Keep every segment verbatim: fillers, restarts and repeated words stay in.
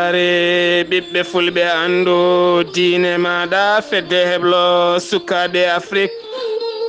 Are ɓiɓɓe fulɓe anndu diine maaɗa, fedde heblo sukaaɓe Afrik.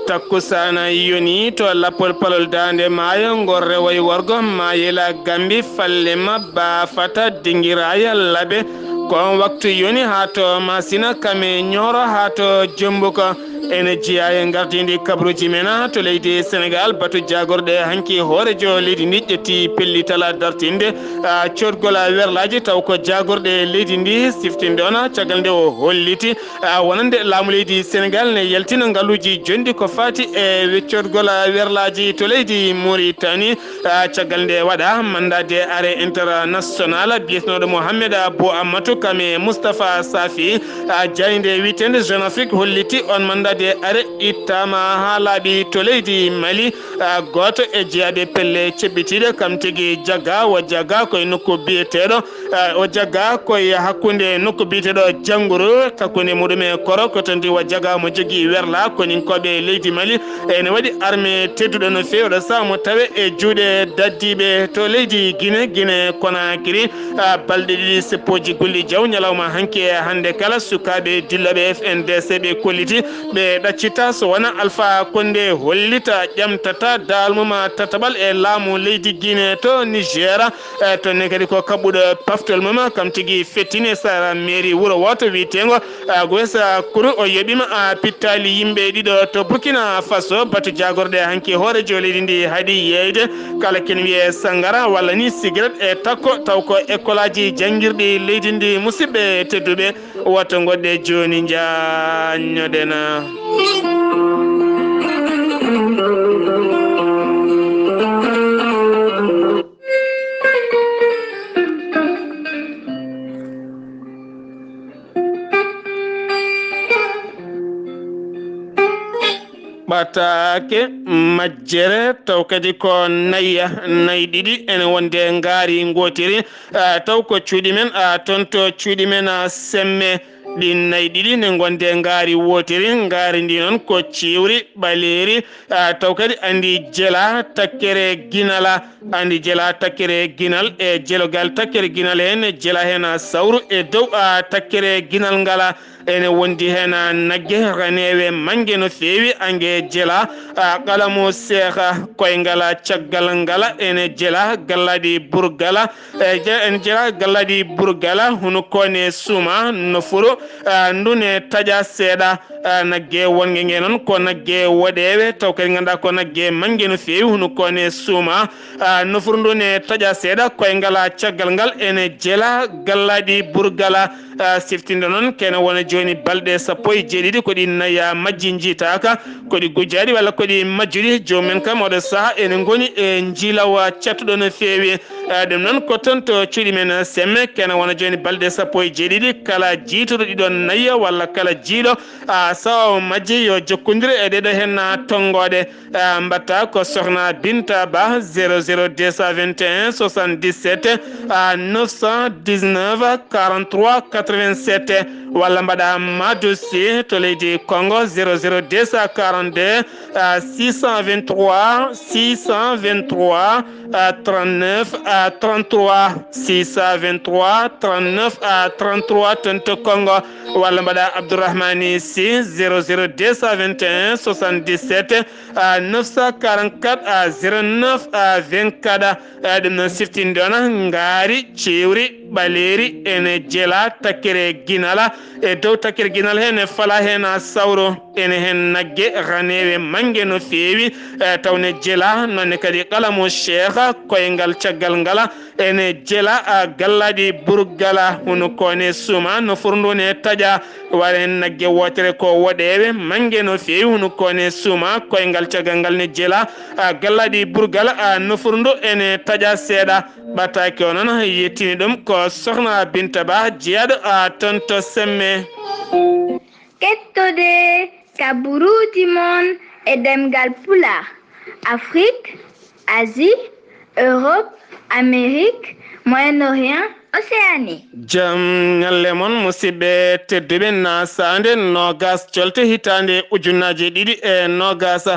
Takkusaana yoni to lappol palol daande maayo, ngol rewoy worgo maayela Gambi, falle mabba fata dingiraya laɓe. Ko on waktu yoni haa to Masina, Kame, Ñooro haa to Jombuka. Ene jeyaa e ngardiindi kabaruuji men to leydi Senegaal, batu jaagorɗe hanki hooreejo leydi ndi ƴetti pellital dartinde, a, coodgol werlaaji, taw ko jaagorɗe leydi ndi siftinde on, caggal nde o holliti, a, wonande laamu leydi Senegaal ne yaltina ngaluuji jonɗi ko faati e weccoodgol werlaaji to leydi Mauritanie. A, caggal nde waɗa mandat d'arrêt international, biyetenooɗo Mohamed Abou Amatou Kame Moustapha Safi, a, jaaynde wiyeteende Jeune Afrique holliti on mandat d'arrêt ittaama haa laaɓi to leydi Mali. A, gooto e jeyaaɓe pelle ceɓɓitiiɗe kam tigi jagga, o jagga koye nokku biyeteeɗo, a, o jagga koye hakkunde nokku biyeteeɗo Jannguru, hakkunde muɗum e Koro, ko toon tigi o jagga mo jogii werla koninkooɓe leydi Mali. Ene waɗi armée tedduɗo no feewi, oɗo sahaa mo tawe e juuɗe daddiiɓe to leydi Gine, Gine Konakiri. A, balɗe ɗiɗi seppooji gulɗi jaw, ñalawma hanki e hannde kala, sukaaɓe dillooɓe F N D C ɓe kolliti ɓe ɗaccita so wona Alpha Condé hollita ƴamtata daalmuma tataɓal e laamu leydi Gine to Niger. E, toon ne kadi ko kaɓɓuɗo paftol mum kam tigi fettini e sara mairie wuro wooto wiyeteengo, a, Guessa Kuru. O yoɓiima, a, pittaali yimɓe ɗiɗo to Burkina Faso. Batu jaagorɗe hanki hooreejo leydi ndi haɗi yeeyde kala ken wiye sangara walla ni sigaret e takko, taw ko ekkolaaji janngirɗi leydi ndi. Musidɓe tedduɓe, woto ngoɗɗe jooni njaanñoɗen. Ɓataake majjere, taw kadi ko nayya, nayi ɗiɗi ene wonde ngaari ngootiri, a, taw ko cuuɗi men, a, toon to cuuɗi men, a, semme. Ɗin nayi ɗiɗi ne ngonde ngaari wootiri, ngaari ndi noon ko ciwri ɓaleeri, a, taw kadi andi jela takkere ginala, andi jela takkere ginal e jelogal takkere ginal heen, jela heen a sawru e dow, a, takkere ginal ngala. Ene wondi heen, a, nagge raneewe mannge no feewi, ange jela, a, qalamu seeha, koyngal, a, caggal ngala, ene jela galladi burgala, e je-, en jela galladi burgala, hunu kone suma, nofuru, a, ndune taƴa seeɗa, a, nagge wonge nge noon ko nagge woɗeewe, taw kadi ngannduɗaa ko nagge mannge no feewi, hunu kone suma, a, nofuru ndune taƴa seeɗa, koyngal, a, caggal ngal ene jela galladi burgala, a, siftinde noon kene wona jooni balɗe sappo e jeeɗiɗi ko ɗi naya majji njiitaaka, ko ɗi gujjaaɗi walla ko ɗi majjuɗi, joomum en kam oɗo saha ene ngoni e njiilawa cattuɗo no feewi. Eh, ɗum noon ko toon to cuuɗi men semme, kene wona jooni balɗe sappo e jeeɗiɗi, kala jiituɗo ɗiɗo nayya walla kala jiiɗo, a, sawawa majji yo jokkondir e ɗeɗo heen tonngooɗe. Eh, mbatta ko Sohna Binta Ba, zéro zéro deux cent vingt et un soixante-dix-sept, a, neuf cent dix-neuf quarante-trois quatre-vingt-sept, walla mbaɗa Madou Sy to leydi Congo, zéro zéro deux cent quarante-deux, euh, six cent vingt-trois, six cent vingt-trois, euh, trente-neuf, euh, trente-trois, six cent vingt-trois, trente-neuf, euh, trente-trois, toon to Congo, walla mbaɗa Abdourahmane Sy, zéro zéro deux cent vingt et un soixante-dix-sept, euh, neuf cent quarante-quatre, euh, zéro neuf, euh, vingt-quatre. Eh, ɗum noon siftinde on ngaari, ciwri, ɓaleeri, ene jela takkere ginala. E dow takkere ginal heen, e fala heen a sawro, ene heen nagge raneewe mannge no feewi, eh, taw ne jela, noon ne kadi qalamu Cheikh, koyngal caggal ngala, ene jela, a, galladi burgala, hono kone suma, no furndu ne taƴa, wara heen nagge wootere ko woɗeewe, mannge no feewi, hono kone suma, koyngal caggal ngal ne jela, a, galladi burgala, a, no furndu ene taƴa seeɗa. Ɓataake o noon yettini ɗum ko Sohna Binta Ba, jeyaaɗo, a, toon to Semme. Kettode kaburuuji mon e ɗemngal Pulaar, Afrik, Asie, Europe, Amérique, Moyen-Orient, Océanie. Jam ñalle mon, musidɓe tedduɓe, na saande noogas colte hitaande ujunnaaje ɗiɗi e noogas.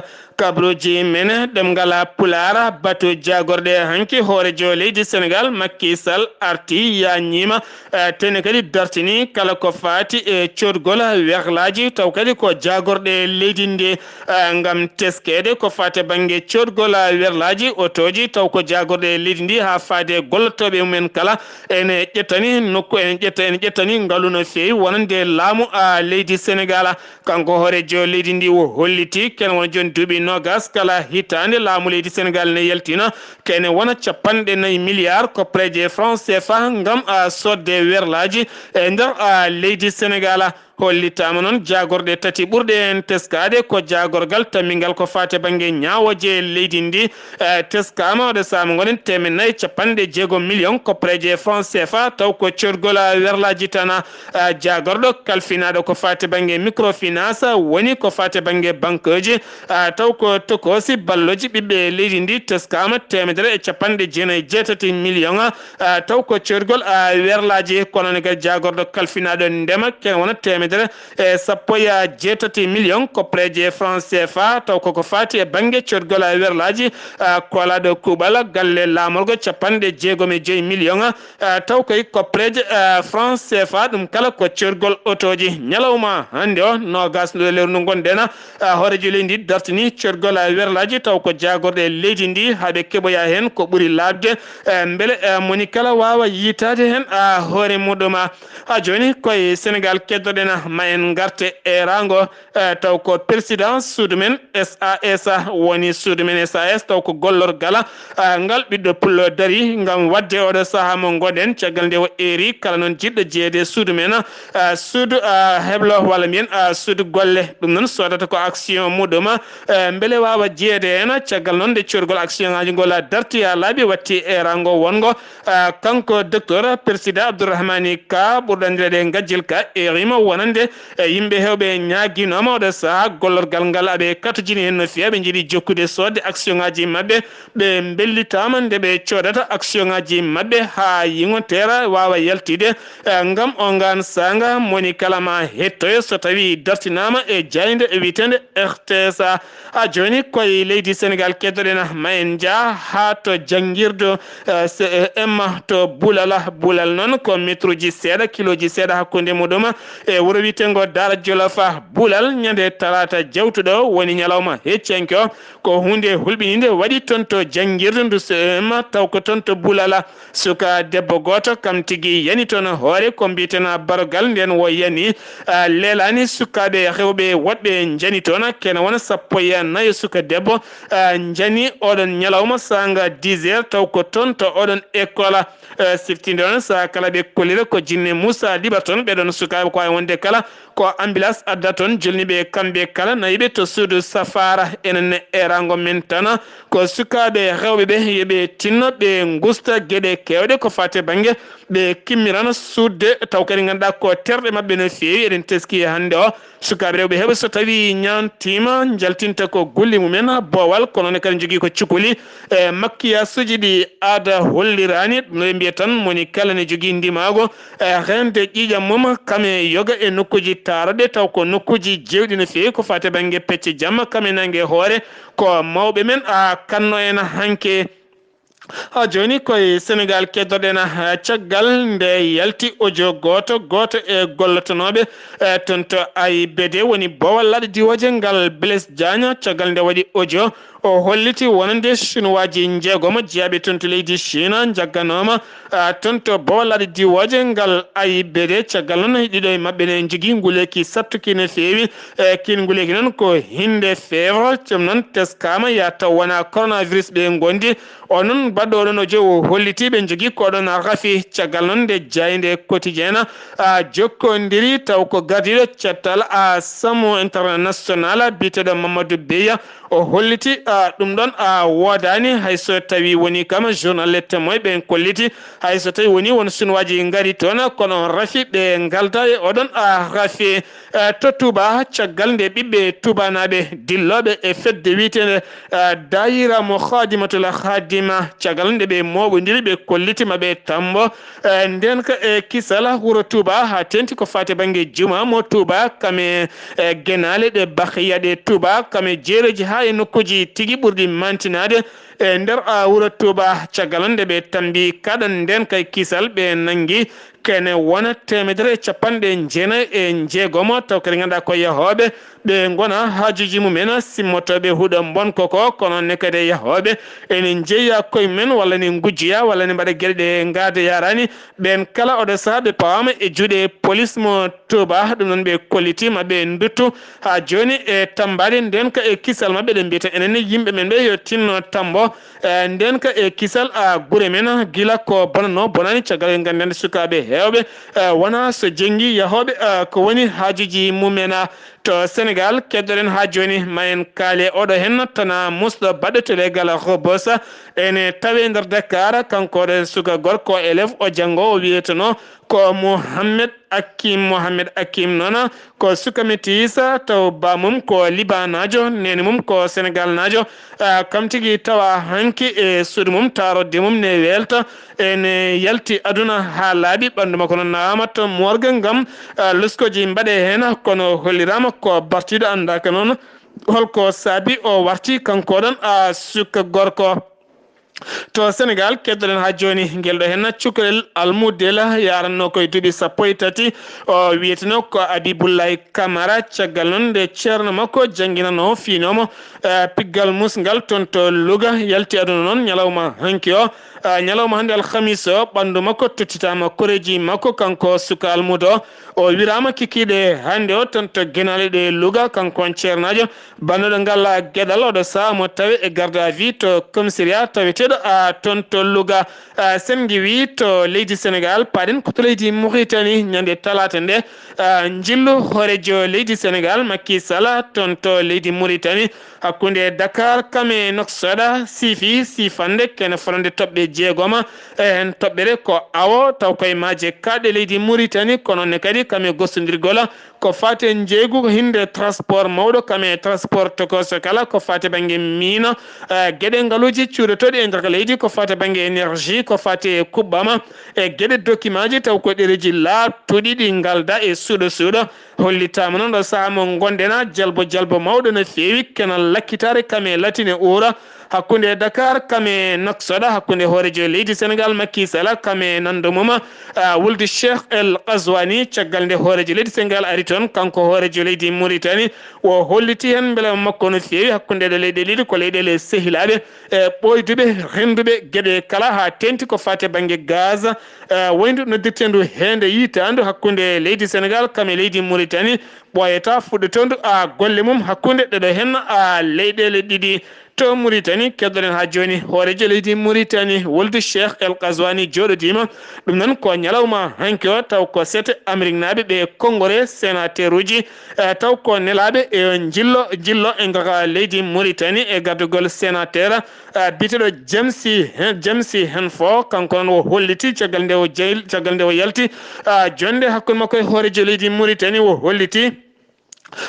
Kabruuji men ɗemngal Pulaar, batu jaagorɗe hanki hooreejo leydi Senegaal, Macky Sall, arti, yaññiima, eh, tene kadi dartini kala ko faati e coodgol werlaaji, taw kadi ko jaagorɗe leydi ndi, eh, ngam teskeede ko faati e bannge coodgol werlaaji otooji, taw ko jaagorɗe leydi ndi haa faade gollotooɓe mumen kala ene ƴettani nokku, ene ƴetta, ene ƴettani ngalu no feewi wonande laamu, ah, leydi Senegaal. Kanko hooreejo leydi ndi o holliti kene wona jooni duuɓi noogas kala hitaande laamu leydi Senegaal ne yaltina kene wona capanɗe nayi milliards koppareeje franc C F A ngam, ah, soodde werlaaji e nder, ah, leydi Senegaal. Hollitaama noon jaagorɗe tati ɓurɗe heen teskaade ko jaagorgal tammingal ko faati e bannge ñaawooje leydi ndi, eh, teskaama oɗo sahaa mo ngoɗen teemedde nayi capanɗe jeegom million koppareeje franc C F A taw ko coodgol werlaaji tan, ah, jaagorɗo kalfinaaɗo ko faati e bannge microfinance woni ko faati e bannge banqueji, ah, taw ko tokoosi ballooji ɓiɓɓe leydi ndi teskaama teemedere e capanɗe jeenayi e jeetati million, ah, taw ko coodgol, ah, werlaaji. Kono ne kadi jaagorɗo kalfinaaɗo ndema kene wona teemedere e sappo e jeetati million koppareeje franc C F A taw koko faati e bannge coodgol werlaaji, ah, koolaaɗo kuuɓal galle laamorgo capanɗe jeegom e joyi million, ah, taw koye koppareeje, ah, franc C F A ɗum kala ko coodgol otooji. Ñalawma hannde o noogas ndu lewru ndu ngonɗen, ah, hooreejo leydi ndi dartini coodgol werlaaji taw ko jaagorɗe leydi ndi haa ɓe keɓoya heen ko ɓuri laaɓde, eh, mbele, eh, moni kala waawa yiitaade heen, ah, hoore muɗum. Haa jooni koye Senegaal keddoɗen, ma en ngarte eeraango, eh, taw ko président suudu men S A S woni suudu men S A S taw ko gollorgal, ah, ngal ɓiɗɗo pullo dari ngam waɗde oɗo sahaa mo ngonɗen caggal nde o eeri kala noon jiɗɗo jeyeede suudu men, ah, suudu, ah, heblo walla mbiyen, ah, suudu golle ɗum noon soodata ko action muɗum, eh, mbele waawa jeyeede heen caggal noon nde coodgol action ngaaji ngol darti haa laaɓi watti eeraango wonngo, ah, kanko docteur président Abdourahmani Ka ɓurɗo anndireede Ngajjel Ka eeriima wonande, eh, yimɓe heewɓe ñaaginooma oɗo sahaa gollorgal ngal aɓe katojini heen no feewi ɓe njiɗi jokkude soodde action ngaaji maɓɓe ɓe mbellitaama nde ɓe coodata action ngaaji maɓɓe haa yingoteera waawa yaltide, eh, ngam o ngaan saanga moni kala ma hettoyo so tawii dartinaama e jaaynde e wiyeteende R T S A. Haa jooni koye leydi Senegaal keddoɗen ma en njah haa to janngirdu, eh, C E M to Bulal. Bulal noon ko meetruuji seeɗa, kilooji seeɗa hakkunde muɗum e wuro wiyeteengo Daara Jolof. Bulal ñande talaata jawtuɗo woni ñalawma heccanke o. Ko huunde hulɓiniinde waɗi toon to janngirdu ndu C E M taw ko toon to Bulal. Suka debbo gooto kam tigi yani toon hoore ko mbiyeteena barogal nden wo yani, ah, leelaani sukaaɓe rewɓe woɗɓe njani toon kene wona sappo e nayo suka debbo, ah, njani oɗon ñalawma saanga dix heures taw ko toon to oɗon école, ah, siftinde on saha kala ɓe kollira ko jinne Moussa liɓa toon ɓe ɗon sukaaɓe ko wawi wonde kala ko ambulance adda toon jolniɓe kamɓe kala nayiɓe to suudu safaara. Enen erango men tan ko sukaaɓe rewɓe ɓe yoɓe tinno ɓe gusta geɗe kewɗe ko fate banggue ɓe kimmirana suudde taw kadi ganduɗa ko terɗe mabɓe no feewi. Eɗen teski hande o sukaaɓe rewɓe heɓe so tawi ñantima jaltinta ko golli mumen bowal kono ne kadi jogui ko cukuli e makkiyasuji ɗi aada hollirani. Ɗum ɗo ɓe mbiya tan moni kala ne jogui ndimago e rende ƴiiƴam mum kam e yoga e nokkuji taroɗe taw ko nokkuji jewɗi no feewi ko fate banggue pecce jamma kam e nangue hoore ko mawɓe men a kanno en hanke. Ha joni koye Senegal keddoɗen caggal nde yalti audio goto goto e gollotonoɓe e toon to A I B D woni bowal laaɗe diwoje ngal Blaise Diagne caggal nde waɗi audio o holliti wonande chinoisaji jeegomo jeyaɓe toon to leydi Chine jagganoma, ah, toon to bowal laaɗe diwoje ngal A I B D. Caggal noon ɗiɗo e maɓɓe ne jogui nguleyki sattuki no feewi. E kin nguleyki noon ko hinde feewa, ɗum noon teskama ya taw wona coronavirus ɓe gondi. O noon baɗɗo oɗon audio o holliti ɓe jogui ko ɗon rafi. Caggal noon nde jayde quotidien, ah, jokkodiri taw ko gardiɗo cettal, ah, Samu International biyeteɗo Mamadou Beya. O holliti, ah, ɗum ɗon, ah, woodani hay so tawi woni kam journal Le Témoin ɓen kolliti hay so tawi woni won sunwaji ngari toon kono rafi ɓe ngalda e oɗon, ah, rafi, ah, to Touba caggal nde ɓiɓɓe Toubanaɓe dilloɓe e fedde wiyetende, ah, Dayira mo Khadimatul Khadima caggal nde ɓe mooɓondiri, ɓe kolliti ma ɓe tambo, eh, nden ka e kisal wuro Touba, haa tenti ko faati bannge juma mo Touba, kame, eh, genaale ɗe bahiya ɗe Touba, kame jeereji haa e nokkuuji tigi ɓurɗi mantinaade e nder, ah, wuro Touba. Caggal nde ɓe tambi kaɗa nden kay kisal, ɓe nangi kene wona teemedere e capanɗe jeenayi e jeegom, taw kadi ngannduɗaa ko yahooɓe ɓe ngona haajuuji mumen simmotooɓe huɗo mbonko ko, kono ne kadi yahooɓe ene njeeya koye mumen walla ne ngujjoya walla ne mbaɗa geɗe ɗe ngaada yaraani. Ɓeen kala oɗo sahaa ɓe pawaama e juuɗe police mo Touba, ɗum noon ɓe kolliti ma ɓe nduttu haa jooni e tambaade nden ka e kisal maɓɓe. Ɗe mbiyata enen ne yimɓe men ɓe yo tinno tambo, eh, nden ka e kisal a gure men gila ko bonanno bonani, caggal nde ngannden sukaaɓe heewɓe, eh, wona so jenngi yahooɓe, eh, ko woni haajuuji mumen. To Senegal, keddoɗen haa jooni, ma en kaale oɗo heen tana musɗo baɗɗo to legal Rebeuss. Ene tawe nder Dakar, kanko ɗo suka gorko élève o janngo o wiyetenoo ko Mohamed Akim. Mohamed Akim noon ko suka métis, taw baamum ko Libanaajo, neene mum ko Senegalnaajo. Ah, kam tigi tawa hanki e suudu mum, tarodde mum ne welta, ene yalti aduna haa laaɓi, ɓanndu makko noon nawaama to morgue ngam, ah, luskooji mbaɗe heen, kono holliraama ko bartiiɗo, anndaaka noon holko saabi o warti kanko ɗon, ah, suka gorko. To Senegal, keddoɗen haa jooni, ngel ɗo heen cukalel almuude la yaranno koye duuɓi sappo e tati, o wiyeteno ko Abibullahi Kamara. Caggal noon nde ceerno makko jannginanoo fiinoomo, eh, piggal musngal toon to Louga, yalti aduna noon ñalawma hanki o, eh, ñalawma hannde alhamis o, ɓanndu makko tottitaama koreeji makko, kanko suka almuudo o. O wiraama kikiiɗe hannde o toon to genaale ɗe Louga, kanko on ceernaajo. Bannoɗo ngal geɗal oɗo sahaa mo tawe e garde à vue to commissariat taweteeɗo, a, toon to Louga. A, sen ngiwii to leydi Senegal, paaɗen ko to leydi Mauritanie ñande talaata nde. A, njillu hooreejo leydi Senegal, Macky Sall, toon to leydi Mauritanie, hakkunde Dakar kam e Nouakchott, siifi siifande kene fotande toɓɓe jeegoma. E heen toɓɓere ko awo, taw koye maaje kaaɗe leydi Mauritanie, kono ne kadi kam e gostondirgol ko faati e njeeygu hinde transport mawɗo, kam e transport tokoso kala, ko faati bannge miino, eh, geɗe ngaluuji cuuɗotooɗi e nder leydi, ko faati bannge énergie, ko faati e kuɓɓama e geɗe dokimaaji, taw ko ɗereeji laaɓtuɗi ɗi ngalda e suuɗo suuɗo. Hollitaama noon ɗo sahaa mo ngonɗen, jalbo jalbo mawɗo no feewi, kenal lakkitaare kam e latine uura, hakkunde Dakar kam e Nouakchott, hakkunde hooreejo leydi Senegal Macky Sall kam e nanndo mum, ah, wulde Cheikh El Ghazouani. Caggal nde hooreejo leydi Senegal ari toon, kanko hooreejo leydi Mauritanie, o holliti heen mbelamma makko no feewi hakkunde ɗe leyɗeele ɗiɗi, ko leyɗeele sehilaaɓe, e ɓooyduɓe, rennduɓe geɗe kala, haa teeŋti ko faati e bannge gaz, eh, wayndu noddirteendu heende yiytaandu hakkunde leydi Senegal kam e leydi Mauritanie, ɓooyata fuɗɗotoondu, a, golle mum hakkunde ɗeɗo heen, a, leyɗeele ɗiɗi. To Mauritanie, keddoɗen haa jooni hooreejo leydi Mauritanie, wulde Cheikh El Ghazouani jooɗodiima. Ɗum noon ko ñalawma hanki o, taw ko sete Ameriknaaɓe ɓe konngore sénateur uji, eh, taw ko nelaaɓe e njillo, njillo e nder leydi Mauritanie e gardugol sénateur, eh, biyeteeɗo James Hen-, James Henfo, kanko noon o holliti caggal nde o jeyl-, caggal nde o yalti, ah, jonnde hakkunde makko e hooreejo leydi Mauritanie, o holliti,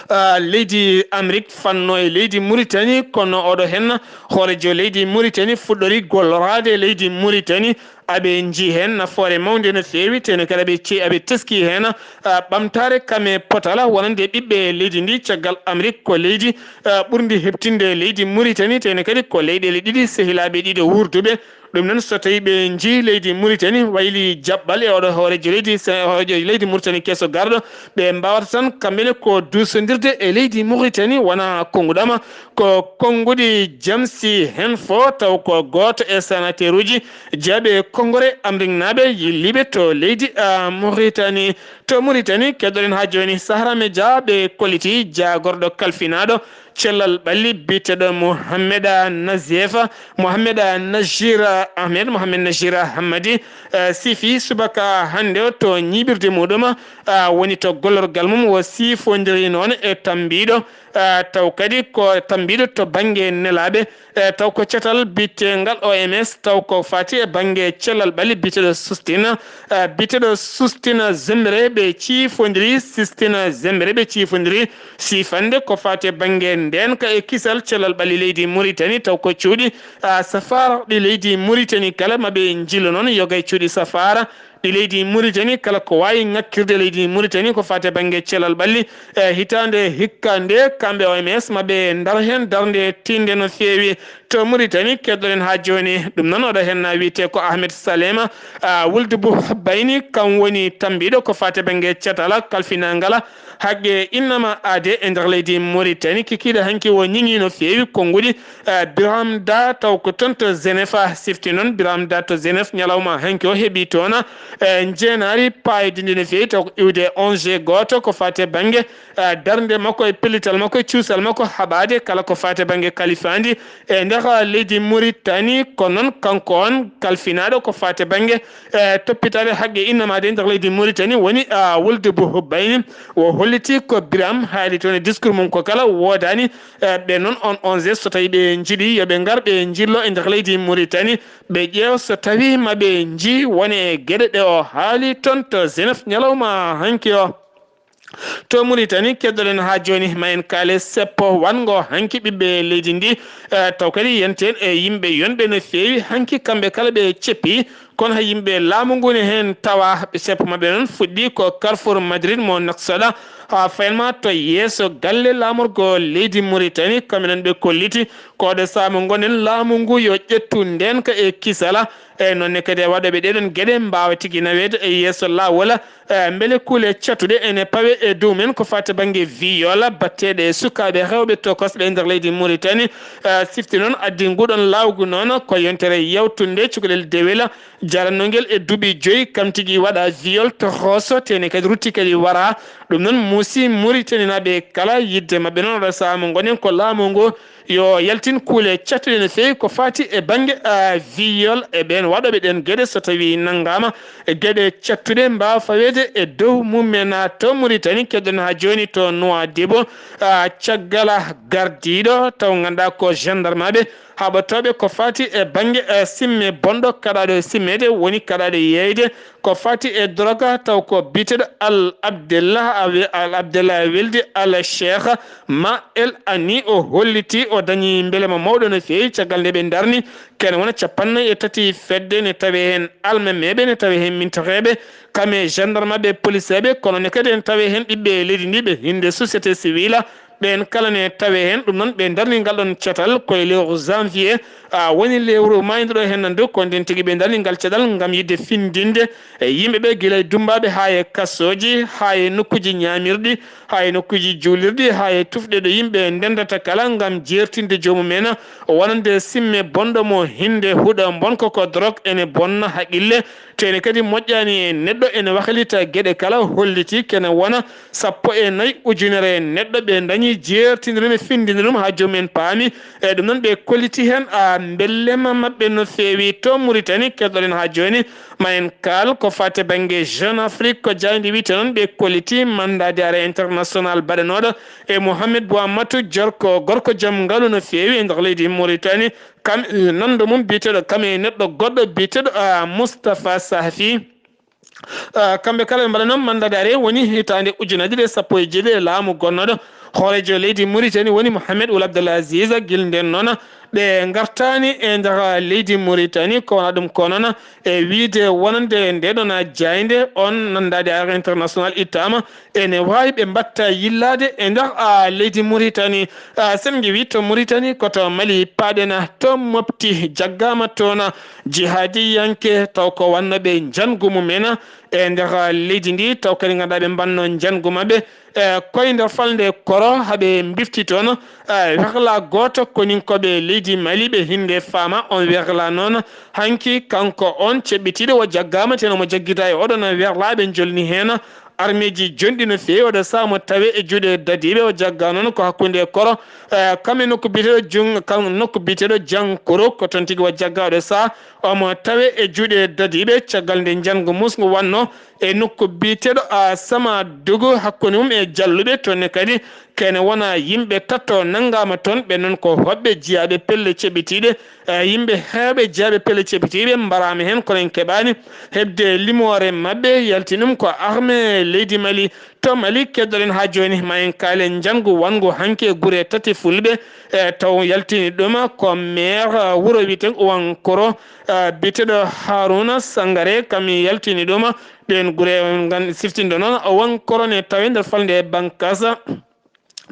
ah, leydi Amérique fanno e leydi Mauritanie, kono oɗo heen hooreejo leydi Mauritanie fuɗɗori golloraade e leydi Mauritanie. Aɓe njii heen nafoore mawnde no feewi, teno kadi aɓe ce-, aɓe teskii heen, ah, ɓamtaare kam e potal wonande ɓiɓɓe leydi ndi, caggal Amérique ko leydi, ah, ɓurndi heɓtinde leydi Mauritanie, teno kadi ko leyɗeele ɗiɗi sehilaaɓe ɗiɗo wuurduɓe. Ɗum noon, so tawii ɓe njii leydi Mauritanie wayli jaɓɓal e oɗo hooreejo leydi Se-, hooreejo leydi Mauritanie keso garɗo, ɓe mbaawata tan kamɓe ne ko duusondirde e leydi Mauritanie, wona konnguɗama, ko konnguɗi jamsi heen fo, taw ko gooto e sénateur uji jeeɓe konngore Amérique naaɓe yilliiɓe to leydi, ah, Mauritanie. To Mauritanie, keddoɗen haa jooni Sahara Media, ɓe kolliti jaagorɗo kalfinaaɗo cellal ɓalli biyeteeɗo Mohammeda Nazifa, Mohammeda Najira Ahmed, Mohamed Najira Hammadi, eh, siifi subaka hannde o to ñiiɓirde muɗum, ah, woni to gollorgal mum, o siifondiri noon e tambiiɗo, ah, taw kadi ko tambiiɗo to bannge nelaaɓe, eh, taw ko catal biyeteengal O M S, taw ko faati e bannge cellal ɓalli biyeteeɗo Sustina, eh, biyeteeɗo Sustina Zembere ɓe ciifondiri, Sistina Zembere ɓe ciifondiri, siifande ko faati e bannge ndeenka e kisal cellal ɓalli leydi Mauritanie, taw ko cuuɗi, ah, safaara ɗi leydi Mauritanie kala maɓe njillo noon yogay cuuɗi safaara ɗi leydi Mauritanie kala ko waawi ŋakkirde leydi Mauritanie ko faati e bannge cellal ɓalli. E hitaande hikka nde kamɓe O M S maɓe ndar heen darnde tiinde no feewi to Mauritanie. Keddoɗen haa jooni ɗum noon oɗo heen wiyetee ko Ahmed Salema, a, Wuldu Buh Bayni, kam woni tambiiɗo ko faati e bannge catal kalfinaangal haqqe innama aade e nder leydi Mauritanie. Kikiiɗe hanki o ñiŋi no feewi konnguɗi, eh, Birame Da taw ko toon to Genève, sifti noon Birame Da to Genève ñalawma hanki o heɓi toon, eh, njeenaari paayodindi no feewi taw ko iwde onze gooto ko faati e bannge, eh, darnde makko e pellital makko e cuusal makko haɓaade kala ko faati e bannge kalifaandi e nder leydi Mauritanie. Kono noon kanko on kalfinaaɗo ko faati e bannge, eh, toppitaade haqqe innama aade e nder leydi Mauritanie woni, ah, Wuldu Buh Bayni. O holliti ko Birame haali toon e discours mum ko kala woodaani, eh, ɓe noon on onze so tawi ɓe njiɗi yo ɓe ngar ɓe njillo e nder leydi Mauritanie, ɓe ƴeew so tawi maɓe njii wone e geɗe ɗe o haali toon to Genève ñalawma hanki o. To Mauritanie, keddoɗen haa jooni, ma en kaale seppo wanngo hanki ɓiɓɓe leydi ndi, eh, taw kadi yenten e yimɓe yonɓe no feewi hanki kamɓe kala ɓe ceppi, kono hay yimɓe laamu ngu ne heen tawa. Ɓe seppo maɓɓe noon fuɗɗi ko Carrefour Madrid mo Nouakchott, haa faynma to yeeso galle laamorgo leydi Mauritanie, kamɓe noon ɓe kolliti ko oɗo sahaa mo ngonen laamu ngu yo ƴettu ndeenka e kisala, e noon ne kadi e waɗooɓe ɗee ɗoon geɗe mbaawa tigi naweede e yeeso laawol, e mbele kuule cattuɗe ene pawe e dow men ko faati bannge viol batteeɗe e sukaaɓe rewɓe tokosɓe e nder leydi Mauritanie. E sifti noon addi nguɗon laawgu noon ko yontere yawtunde cukalel dewel jarannongel e duuɓi joyi kam tigi waɗa viol tokoso tene kadi rutti kadi wara. Ɗum noon muusi Mauritanie naaɓe kala yidde maɓɓe noon oɗo sahaa mo ngonen ko laamu ngu yo yaltin kuule cattuɗe no feewi ko faati e bannge, ah, viol e ɓeen waɗooɓe ɗeen geɗe so tawii nanngaama e geɗe cattuɗe mbaawa faweede e dow mum en. To Mauritanie, keddoɗen haa jooni to Nouadhibou, ah, caggal gardiiɗo taw ngannduɗaa ko gendarmaaɓe haɓotooɓe ko faati e bannge, eh, simme bonɗo kaɗaaɗo e simmeede woni kaɗaaɗo yeeyde ko faati e droga taw ko biyeteeɗo Al Abdillah, a wi-, Al Abdillah Weldi Al Cheikh Ma El Ani o holliti o dañi mbelema mawɗo no feewi caggal nde ɓe ndarni kene wona cappannayi e tati fedde ne tawe heen almameeɓe ne tawe heen mintoreeɓe kame gendarmeɓe policeeɓe kono ne kadi en tawe heen ɓiɓɓe leydi ndi ɓe hinde société civile. Ɓeen kala ne tawe heen ɗum noon ɓe ndarni ngal ɗoon catal koye lewru janvier, a woni lewru maayduɗo heen nanndu ko ndeen tigi ɓe ndarni ngal caɗal ngam yiɗde findinde e yimɓe ɓe gila e dummbaaɓe haa e kasooji haa e nokkuuji ñaamirɗi haa e nokkuuji juulirɗi haa e tufɗe ɗo yimɓe ndenndata kala ngam jeertinde joomum en wonande simme bonɗo mo hinde huɗa mbonko ko drog ene bonna haqqille. To ene kadi moƴƴaani e neɗɗo ene waklita geɗe kala holliti kene wona sappo e nayi ujunere neɗɗo ɓe dañi jeertinde ɗum e findinde ɗum haa joomum en paami. E ɗum noon ɓe kolliti heen a mbellema maɓɓe no feewi to Mauritanie. Keɗoɗen haa jooni ma en kaal ko faati bannge Jeune Afrique ko jaaynde wiyte noon ɓe kolliti mandat d'arrêt international baɗanooɗo e Mohamed Bouamatou Jorko gorko jom ngalu no feewi e nder leydi Mauritanie. Kam e nanndo mum biyeteeɗo kam e neɗɗo goɗɗo biyeteeɗo, ah, Moustapha Sahafi. Ah, kamɓe kala ɓe mbaɗa noon mandat d'arrêt woni hitaande ujunaaji ɗiɗi e sappo e jeeɗiɗi e laamu gonnooɗo hooreejo leydi Mauritanie woni Mohamed Ould Abdel Aziz. Gila ndeen noon ɓe ngartaani e nder leydi Mauritanie ko wona ɗum ko noon e wiyde wonande nde ɗoon jaaynde on mandat d'arrêt international ittaama ene waawi ɓe mbaɗta yillaade e nder, ah, leydi Mauritanie. Ah, sen ngewi to Mauritanie ko to Mali paaɗen to Mopti jaggaama toon jihaadiyanke taw ko wannooɓe njanngu mum en e nder leydi ndi taw kadi ngannduɗaa ɓe mbannoo njanngu maɓɓe e koynde falnde koro haɓe mbifti toon, eh, werla gooto koninkooɓe leydi Mali ɓe hinde faama on werla noon hanki kanko on ceɓɓitiiɗo o jaggaama teno mo jaggita e oɗon werlaaɓe njolni heen armeeji jonɗi no feewi oɗo saha mo tawe e juuɗe dadiiɓe o jagga noon ko hakkunde koro, eh, kam e nokku biyeteeɗo jun kam nokku biyeteeɗo jankuru ko toon tigi o jagga oɗo saha omo tawe e juuɗe dadiiɓe caggal nde njanngu musngu wannoo e nokku biyeteeɗo a sama dugu hakkunde mum e jalluɓe toon ne kadi Kene wona yimɓe tato nanngaama toon, ɓe noon ko hoɓɓe jiyaaɓe pelle ceɓitiiɗe, eh, yimɓe heewɓe jiyaaɓe pelle ceɓitiiɓe mbaraama heen, kono en keɓaani heɓde limoore maɓɓe. Yalti ɗum ko armée leydi Mali. To Mali, keddor-ɗen haa jooni, ma en kaalen njanngu wonngu hanki e gure tati fulɓe, eh, taw yaltini ɗum ko maire, eh, wuro wiyetee Ouankoro, eh, biyeteeɗo Harouna Sangaré, kam yaltini ɗum. Ɗeen gure, on ngan-, siftindo noon, Ouankoro ne tawee nder falnde Bankasa.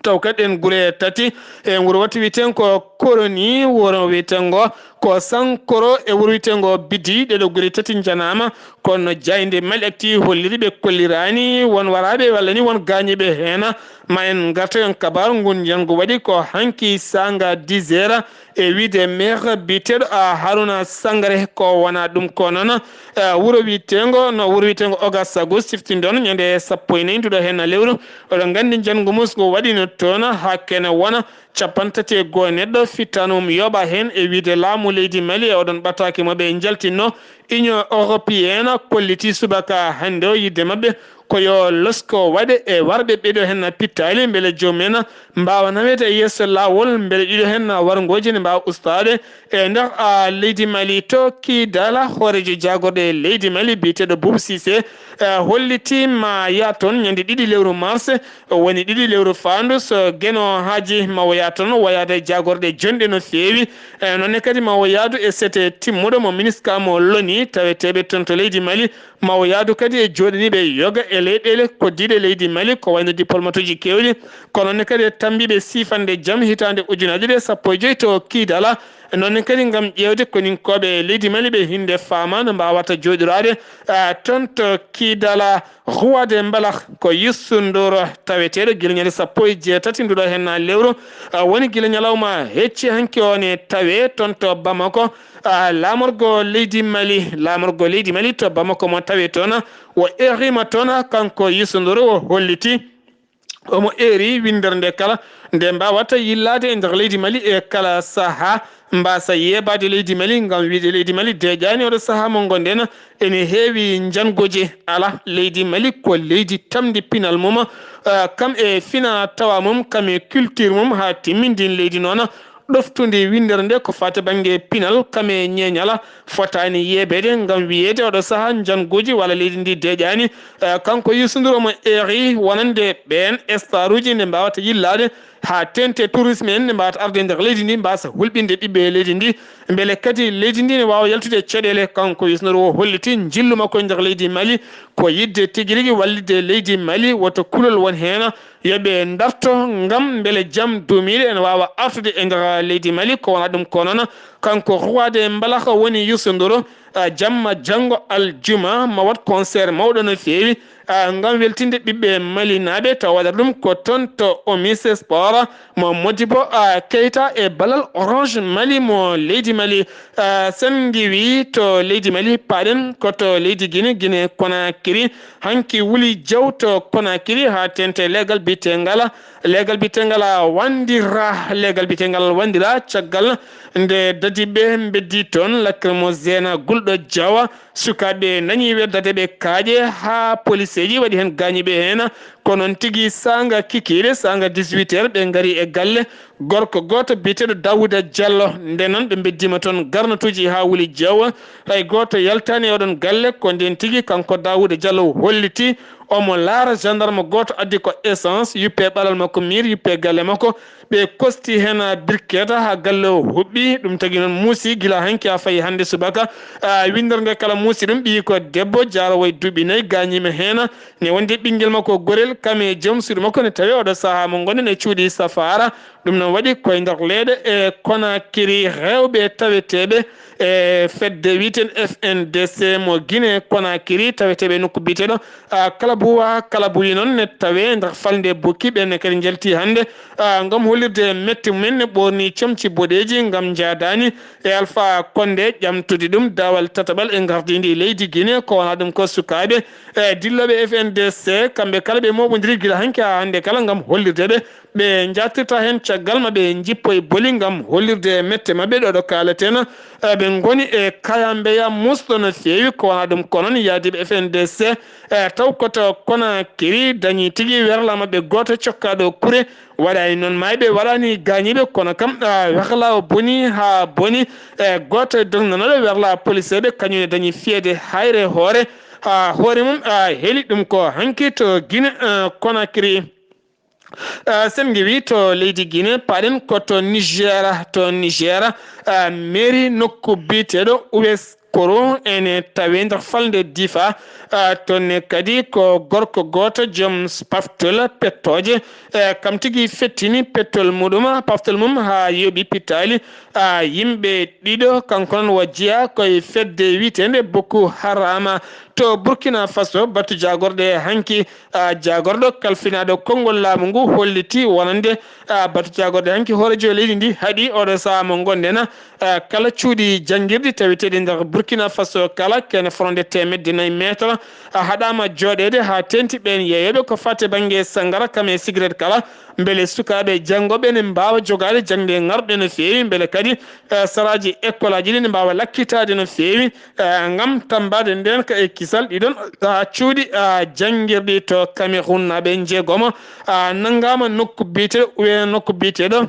Taw kadi ɗeen gure tati, e wuro watti wiyeteengo Koroni, wuro wiyeteengo ko Sankoro e wuro wiyeteengo Bidi, ɗee ɗoo gure tati njanaama, kono jaaynde Mali Actu holliri ɓe kolliraani won waraaɓe walla ni won gaañiiɓe heen. Ma en ngartu en kabaaru ngun, njanngu waɗi ko hanki saanga dix heures, e wiyde maire biyeteeɗo, a, Harouna Sangaré, ko wonaa ɗum ko noon, a, wuro wiyeteengo, no wuro wiyeteengo Ouagassogou, siftindo noon ñande sappo e nayi nduɗo heen lewru. Oɗon nganndi njanngu mus ngu waɗino toon haa kene wona cappanɗe tati e go'o neɗɗo fittaandu mum yooɓaa heen, e wiyde laamu leydi Mali e oɗon ɓataake mo ɓe njaltinno. Union Européenne kolliti subaka hannde o yiɗde maɓɓe ko yo losko waɗe e warɓe ɓee ɗoo heen pittaali, mbele joom en mbaawa naweede e yeeso laawol, mbele ɗii ɗoo heen warngooji ne mbaawa ustaade. E nder, a, leydi Mali to Kidala, hooreejo jaagorɗe leydi Mali biyeteeɗo Boubou Cissé, e, holliti ma yaa toon ñande ɗiɗi lewru mars, woni ɗiɗi lewru faandu, so Geno Haaji ma o yaa toon, wayaade jaagorɗe jonɗe no feewi. E, noon ne kadi ma o yaadu e sete timmuɗo mo MINUSCA mo loni, taweteeɓe toon to leydi Mali, ma o yaadu kadi e jooɗaniiɓe yoga e leyɗeele koddiiɗe leydi Mali, ko wayno diplomatuuji keewɗi, kono noon ne kadi e tammbiiɓe siifande jam hitaande ujunaaje ɗiɗi e sappo e joy to Kidala. Noon ne kadi ngam ƴeewde koninkooɓe leydi Mali ɓe hinde faama no mbaawata jooɗiraade, a, toon to Kidala. Roi des Mbalax ko Youssou Ndour, taweteeɗo gila ñande sappo e jeetati nduɗo heen lewru, a, woni gila ñalawma hecci hanki o ne tawee toon to Bamako. A, laamorgo leydi Mali, laamorgo leydi Mali to Bamako mo tawee toon, o eeriima toon, kanko Youssou Ndour o holliti omo eeri winndere nde kala nde mbaawata yillaade e nder leydi Mali e kala sahaa, mbaasa yeebaade leydi Mali ngam wiyde leydi Mali deeƴaani oɗo sahaa mo ngonɗen. Ene heewi njannguuji alaa, leydi Mali ko leydi tamndi pinal mum, ah, kam e fina tawa mum, kam e culture mum, haa timmindin leydi noon. Ɗoftude winndere nde ko faati bannge pinal, kam e ñeeñal, fotaani yeebeede ngam wiyeede oɗo sahaa njannguuji walla leydi ndi deeƴaani. Eh, kanko Youssou Ndour omo eeri wonande ɓeen staruuji nde mbaawata yillaade haa teeŋti tourisme en nde mbaawata arde e nder leydi ndi, mbaasa hulɓinde ɓiɓɓe leydi ndi, mbele kadi leydi ndi ne waawa yaltude e caɗeele. Kanko Youssou Ndour o holliti njillu makko e nder leydi Mali ko yiɗde tigi rigi wallitde leydi Mali, woto kulol won heen, yo ɓe ndarto ngam mbele jam duumiiɗo ene waawa artude e nder leydi Mali. Ko wonaa ɗum ko noon, kanko roi des mbalax woni Youssou Ndour, ah, jamma janngo aljuma ma waɗ concert mawɗo no feewi, ah, ngam weltinde ɓiɓɓe malinaaɓe, tawa waɗata ɗum ko toon to Omis Sport mo Modibo, ah, Keita e ballal Orange Mali mo leydi Mali. Ah, sen ngiwi to leydi Mali, paaɗen ko to leydi Guinée, Guinée Conakry. Hanki wuli jaw to Conakry haa teeŋti leegal biyetengal, leegal biyetengal Wandira, leegal biyetengal Wandira, caggal nde dadiiɓe mbeddi toon lacrymogène gulɗo jawa, sukaaɓe nani weddade ɓe kaaƴe haa poliseeji waɗi heen gaañiiɓe heen. Ko noon tigi saanga kikiiɗe, saanga dix-huit heures, ɓe ngari e galle gorko gooto biyeteeɗo Daouda Diallo. Nde noon ɓe mbeddiima toon garnatuuji haa wuli jaw, hay gooto yaltaani e oɗon galle. Ko ndeen tigi kanko Daouda Diallo holliti omo laara gendarme gooto addi ko essence, yuppe ɓalal makko miir, yuppe galle makko. Ɓe kosti heen briquet haa galle o huɓɓi. Ɗum tagi noon muusi gila hanki haa fayi hannde subaka. Ah, winndere nde kala muusi ɗum, ɓiyi ko debbo jaaroowo e duuɓi nayi, gaañiima heen. Ne wondi ɓinngel makko gorel, kam e joom suudu makko ne tawi oɗo sahaa mo ngonɗen e cuuɗi safaara. Ɗum noon waɗi koye nder leeɗe e Conakry, rewɓe taweteeɓe e fedde wiyeteende F N D C mo Guinée Conakry, taweteeɓe e nokku biyeteeɗo, ah, Kalabuwa. Kalabuyi noon ne tawee nder falnde Bokki, ɓeen ne kadi njalti hannde, ah, ngam hollirde mette mumen, ne ɓoorni comci boɗeeji ngam njaadaani e Alpha Condé, ƴamtude ɗum daawal tataɓal e ngardiindi leydi Guinée. Ko wonaa ɗum ko sukaaɓe, e dillooɓe F N D C, kamɓe kala ɓe mooɓondiri gila hanki haa hannde kala ngam hollirde ɓe Ɓe njaatirta heen caggal ma ɓe njippoy boli ngam hollirde mette maɓɓe ɗo ɗo kaaleten. Eh, ɓe ngoni e kayambeya musɗo no feewi, ko wona ɗum ko noon yaadiiɓe F N D C, eh, taw ko to Conakry dañi tigi werla maɓɓe gooto cokkaaɗo kure. Waɗaani noon maayɓe, waɗaani gaañiiɓe, kono kam, ah, werla o boni haa boni. Eh, gooto e dognanooɗo werla poliseeɓe kañum ne dañi fiyeede hayre hoore, haa hoore mum, ah, heli ɗum ko hanki to Guinée, eh, Conakry. Ah, sen ngewi to leydi Guinée, paɗen ko to Niger, to Niger, ah, mairie nokku biyeteeɗo Ouest Koro ene tawe nder falnde Difa. Ah, toon ne kadi ko gorko gooto joom paftol pettooje, eh, kam tigi fettini pettol muɗum, paftol mum haa yooɓi pitaali. Ah, yimɓe ɗiɗo, kanko noon o jeyaa koye fedde wiyeteende Boko Haram. To Burkina Faso, batu jaagorɗe hanki, ah, jaagorɗo kalfinaaɗo konngol laamu ngu holliti wonande, ah, batu jaagorɗe hanki hooreejo leydi ndi haɗi oɗo sahaa mo ngonɗen, ah, kala cuuɗi janngirɗi taweteeɗi nder Burkina Faso kala kene fonde teemedde nayi meetar, ah, haɗaama jooɗeede haa teeŋti ɓeen yeeyooɓe ko faati bannge sanngara kam e sigaret kala, mbele sukaaɓe janngooɓe ne mbaawa jogaade jaŋde ŋarɗe no feewi, mbele kadi, eh, saraaji ekkolaaji ɗi ne mbaawa lakkitaade no feewi, eh, ngam tammbaade ndeen ka e kisal ɗiɗon, ah, cuuɗi, ah, janngirɗi to Cameroun. Naaɓe njeegomo, ah, nanngaama nokku biyeteeɗo, uwe nokku biyeteeɗo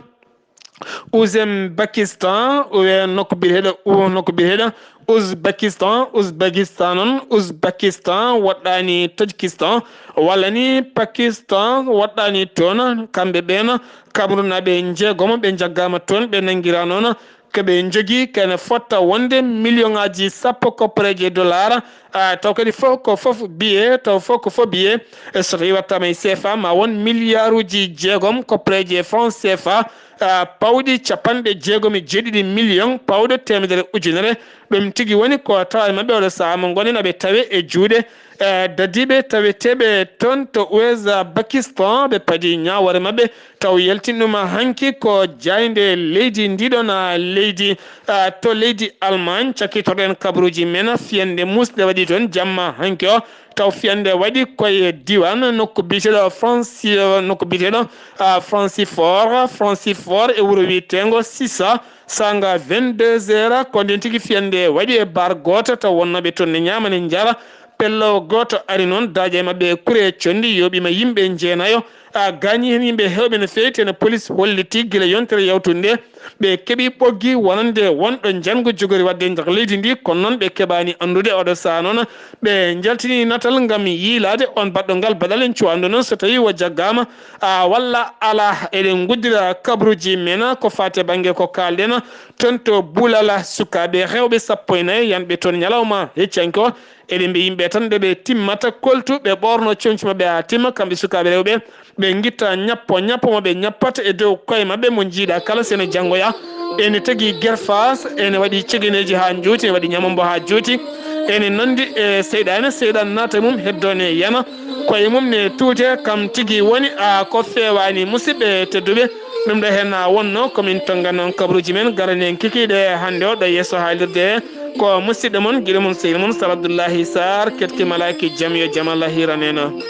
Uzbekistan, uwe nokku biyeteeɗo, u nokku biyeteeɗo Uzbekistan, Uzbekistan noon, Uzbekistan woɗɗaani Tajikistan, walla ni Pakistan woɗɗaani toon. Kamɓe ɓeen, Cameroun naaɓe njeegomo ɓe njaggaama toon, ɓe nanngiraa noon ko ɓe njogii kene fotta wonde million ŋaaji sappo kopporeeje dollar. Ah, taw kadi fof ko fof biye, taw fof ko fof biye. E so tawi wattaama e C F A, ma won miliyaaruuji jeegom kopporeeje franc C F A, ah, pawɗi capanɗe jeegom e jeeɗiɗi million pawɗe teemedere ujunere. Ɗum tigi woni ko tawa e maɓɓe oɗo sahaa mo ngonen aɓe tawe e juuɗe, eh, dadiiɓe taweteeɓe toon to Uzbekistan, ɓe padi ñaawoore maɓɓe. Taw yaltin ɗum hanki ko jaaynde leydi ndiɗon, ah, leydi, ah, to leydi Allemagne. Cakkitorɗen kabaruuji men fiyande muusɗe waɗi toon jamma hanki o. Taw fiyande waɗi koye diiwaan nokku biyeteeɗo Franci-, nokku biyeteeɗo, ah, Francfort, Francfort e wuro wiyeteengo Sisa, saanga vingt-deux heures, ko ndeen tigi fiyande waɗi e bar gooto, taw wonnooɓe toon ne ñaama ne njara. Pello gooto ari noon, daaƴa e maɓɓe e kure e conndi, yooɓiima yimɓe jeenayo, a gaañi heen yimɓe heewɓe no feewi, teno polis holliti gila yontere yawtunde nde, ɓe keɓi ɓoggi wonande wonɗo njanngu jogori waɗde e nder leydi ndi, kono noon ɓe keɓaani anndude. Oɗo sahaa noon, ɓe njaltini natal ngam yiilaade on baɗɗo ngal baɗal en cuwando noon, so tawii o jaggaama, a, walla alaa. Eɗen nguddira kabaruuji men ko faati e bannge ko kaalɗen toon to Bulala, sukaaɓe rewɓe sappo e nayi yanɓe toon ñalawma heccanke o. Eɗen mbiya yimɓe tan nde ɓe timmata koltu, ɓe ɓoorno comci maɓɓe haa timma, kamɓe sukaaɓe rewɓe, ɓe ngitta ñappo ñappo mo ɓe ñappata e dow koye maɓɓe, mo njiiɗa kala sene janngoya. Ene tagi Gerfaas, ene waɗi cegeneeji haa njuuti, ene waɗi ñamambo haa juuti, ene nanndi e seyɗaane, seyɗaane naata e mum, heddo ne yana, koye mum ne tuute, kam tigi woni, a, ko feewaani musidɓe tedduɓe. Ɗum ɗo heen na wonno ko min tonnga noon kabaruuji men garani en kikiiɗe hannde o ɗo yeeso haalirde. Ko musidɗo mon, giɗo mon, sehil mon, Sar Abdullahi Sar, keɗki malaaki jam yo jam Allah hiran en.